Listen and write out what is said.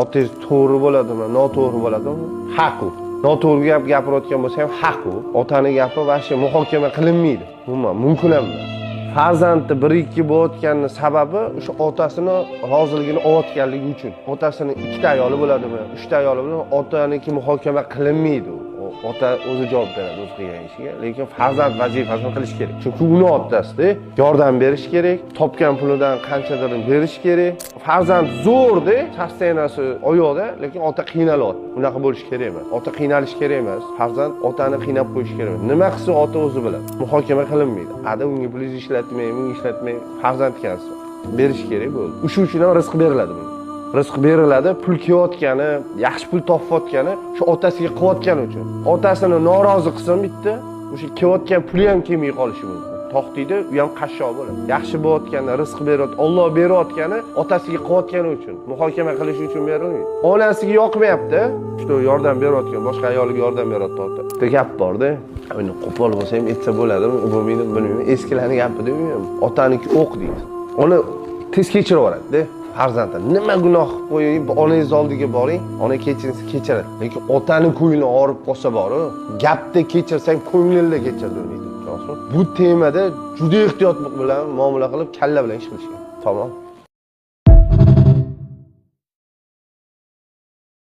Otangiz to'g'ri bo'ladimi, noto'g'ri bo'ladimi? Haq u. Noto'g'ri gap gapirayotgan bo'lsa ham haq u. Otani gapi вообще muhokama qilinmaydi. Umuman mumkin ham emas. Farzandni 1-2 bo'layotganini sababi o'sha otasini roziligini olayotganligi uchun. Otasini ikkita ayoli bo'ladimi, uchta ayoli bo'ladimi, otaniki muhokama qilinmaydi u. Ota o'zi javob beradi o'z qilgan ishiga, lekin farzand vazifasini qilish kerak. Chunki uni otasida yordam berish kerak, topgan pulidan qanchadir berish kerak. Farzand zo'rda, sostenasi oyoqda, lekin ota qiynalyapti. Unaqa bo'lishi kerak emas. Ota qiynalishi kerak emas. Farzand otani qiynab qo'yish kerak emas. Nima qilsa ota o'zi biladi. Muhokama qilinmaydi. Ada unga pulingizni ishlatmang, bunga ishlatmang, farzand ekansiz. Berish kerak bo'ldi. O'sha uchun ham rizq beriladi bunga. Rizq beriladi, pul kelayotgani, yaxshi pul topayotgani shu otasiga qilayotgani uchun. Otasini norozi qilsa bitta, o'sha kelayotgan puli ham kelmay qolishi mumkin. To'xtaydi, u ham qashshoq bo'ladi. Yaxshi bo'layotgani, rizq berayotgani, Alloh berayotgani otasiga qilayotgani uchun, muhokama qilish uchun berilmaydi. Onasiga yoqmayapti, shu yordam berayotgan, boshqa ayoliga yordam beryapti ota. Bitta gap bor-da, uni qo'pol bo'lsa ham aytsa bo'ladimi, bo'lmaydimi bilmayman. Eskilarning gapi-da u ham. Otaniki o'q deydi. Ona tez kechirib yuboradi-da. Farzandlar nima gunoh qilib qo'ying, onangiz oldiga boring, ona kechirsa kechiradi. Lekin otani ko'ngli og'rib qolsa boru, gapda kechirsang ko'nglingda kechirdirmaydi. Bu temada juda ehtiyot bilan muomala qilib, kalla bilan ish qilish kerak. Tamom.